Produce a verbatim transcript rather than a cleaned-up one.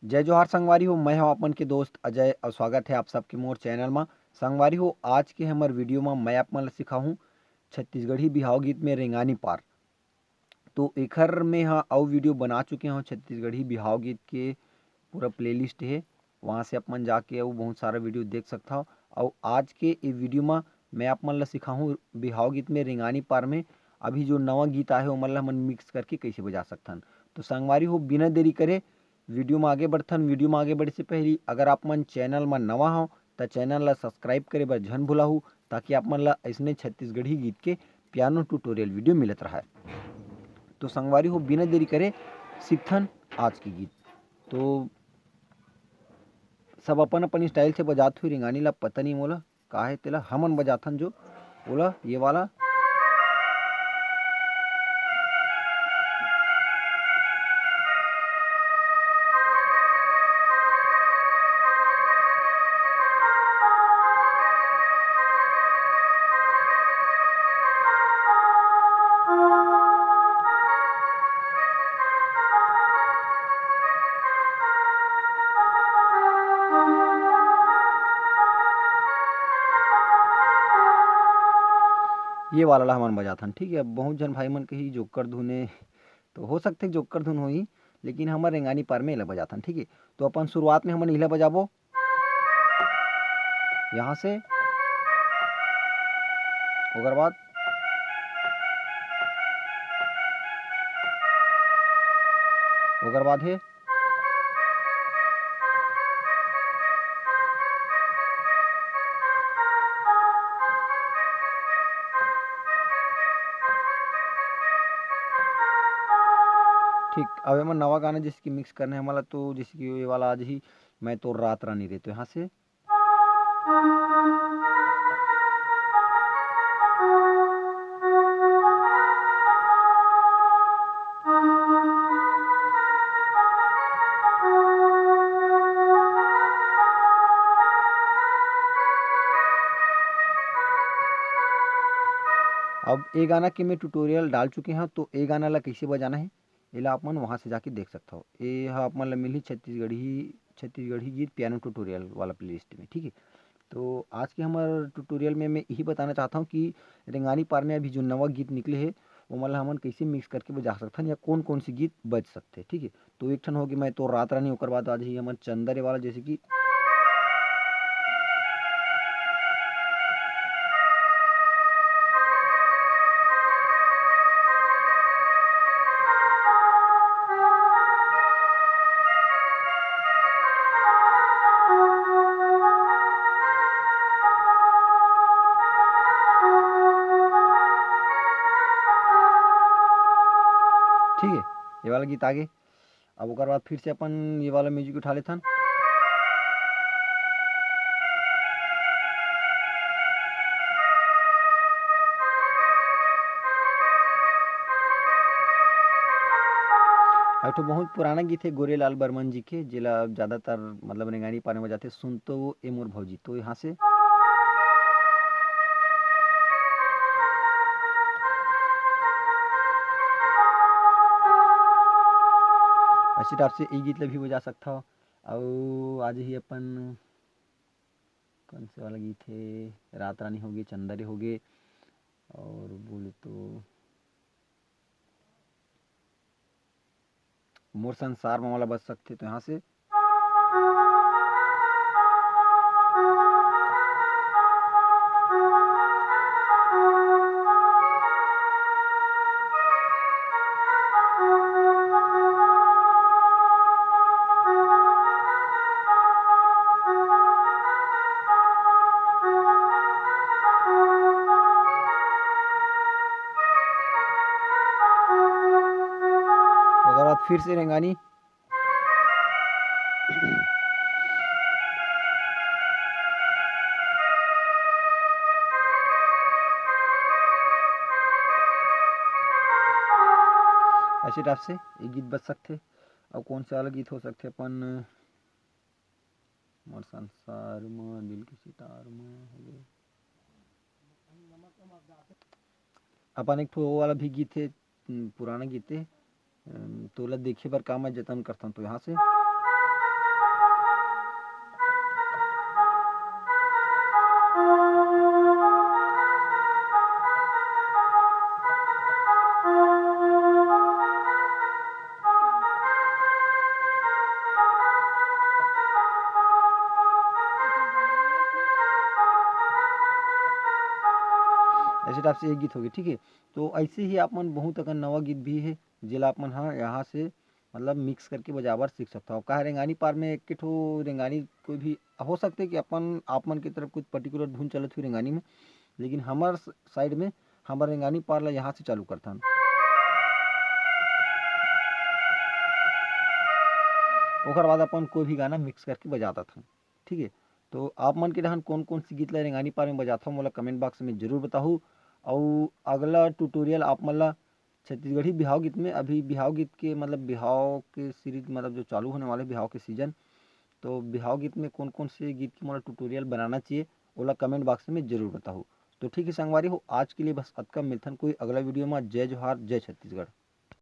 जय जोहार संगवारी हो, मैं हूं आप मन के दोस्त अजय और स्वागत है आप सबके मोर चैनल मा। संगवारी हो, आज के हमर वीडियो मा मैं आप मन ला सिखाहूं छत्तीसगढ़ी बिहाव गीत में रेंगानी पार। तो एखर में हा अउ वीडियो बना चुके हूं, छत्तीसगढ़ी बिहाव गीत के पूरा प्लेलिस्ट है, वहां से आप मन जाके अउ बहुत सारा वीडियो देख सकत हव। अउ आज के ये वीडियो मा मैं आप मन ला सिखाहूं बिहाव गीत में रेंगानी पार में अभी जो नवा गीत आए हे ओमन ला हमन मिक्स करके कैसे बजा सकथन। तो संगवारी हो, बिना देरी करे वीडियो मा आगे बढ़थन। वीडियो मा आगे बढ़े से पहली अगर आप मन चैनल मा नवा हव त चैनल ला सब्सक्राइब करे बर झन भुलाहू, ताकि आप मन ला अइसने छत्तीसगढ़ी गीत के पियानो ट्यूटोरियल वीडियो मिलत रहय। तो संगवारी हो, बिना देरी करे सीखथन आज के गीत। तो सब अपन अपन स्टाइल से बजात हुई रेंगानी ला, पता नहीं मोला का हे तेला, हमन बजाथन जो ओला, ये वाला। ये वाला ला हमन बजाथन, ठीक है। बहुत झन भाई मन कही जोक्कर धुन ए, तो हो सकथे जोक्कर धुन होही, लेकिन हमर रेंगानी पार में एला बजाथन, ठीक है। तो अपन शुरुआत में हमन इला बजाबो, यहाँ से, ओकर बाद, ओकर बाद हे, ठीक, अब एमा नवा गाना जैसे कि मिक्स करना है हमला, तो जैसे कि ये वाला आज ही मैं तो रात रानी रे, तो यहाँ से अब ए गाना के मैं ट्यूटोरियल डाल चुके हंव, तो ए गाना ला कैसे बजाना है, एला आप मन वहाँ से जाके देख सकथव। ए ह आप मन ला मिलही छत्तीसगढ़ी, छत्तीसगढ़ी गीत पियानो ट्यूटोरियल वाला प्लेलिस्ट में, ठीक है। तो आज के हमर ट्यूटोरियल में मैं यही बताना चाहता हूँ कि रेंगानी पार में अभी जो नवा गीत निकले हे, ओमन ला हमन कैसे मिक्स करके बजा सकथन या कौन कौन से गीत बज सकथे, ठीक है। तो एक ठन होगे मैं तो रात रानी, ओकर बाद आज ही हमन चंदा रे वाला, जैसे कि ठीक है, ये वाला गीत आगे। अब ओकर बाद फिर से अपन ये वाला म्यूजिक उठा लेथन। एक ठो बहुत पुराना गीत है गोरेलाल बर्मन जी के, जेला ज्यादातर मतलब रेंगानी पार में बजाथे, सुन तो ए मोर भौजी, तो यहाँ से ऐसे टाइप से ये गीत ला भी बजा सकथव। अउ आज ही अपन कौन से वाला गीत है, रात रानी होगे, चंदा रे होगे, और बोले तो मोर संसार म वाला बज सकथे, तो यहाँ से ओकर बाद फिर से रेंगानी। ऐसे टाइप से ये गीत बज सकथे। अउ कौन से अलग गीत हो सकथे अपन, मोर संसार म, दिल के सितार म होगे। अपन एक ठो वो वाला भी गीत हे, पुराना गीत हे, तोला देखे बर का मैं जतन करथन, तो यहाँ से ऐसे टाइप से एक गीत हो गया, ठीक है। तो ऐसे ही आप मन बहुत अकन नवा गीत भी है, जेला आप मन ह यहाँ से मतलब मिक्स करके बजाए बर सीख सकथव। का है, रेंगानी पार में एक ठो रेंगानी कोई भी हो सकथे कि अपन आप मन के तरफ कुछ पर्टिकुलर धुन चलत हुई रेंगानी में, लेकिन हमर साइड में हमर रेंगानी पार ला यहाँ से चालू करथन। ओकर बाद अपन कोई भी गाना मिक्स करके बजा देथन, ठीक है। तो आप मन के डहन कौन कौन सी गीत ला रेंगानी पार में बजाथव, मोला कमेंट बॉक्स में जरूर बताहू। अउ अगला ट्यूटोरियल आप मन ला छत्तीसगढ़ी बिहाव गीत में, अभी बिहाव गीत के मतलब बिहाव के सीरीज मतलब जो चालू होने वाले बिहाव के सीजन, तो बिहाव गीत में कौन कौन से गीत के मोला ट्यूटोरियल बनाना चाहिए, ओला कमेंट बॉक्स में जरूर बताहू। तो ठीक है संगवारी हो, आज के लिए बस अतका, मिलथन कोई अगला वीडियो में। जय जोहार, जय छत्तीसगढ़।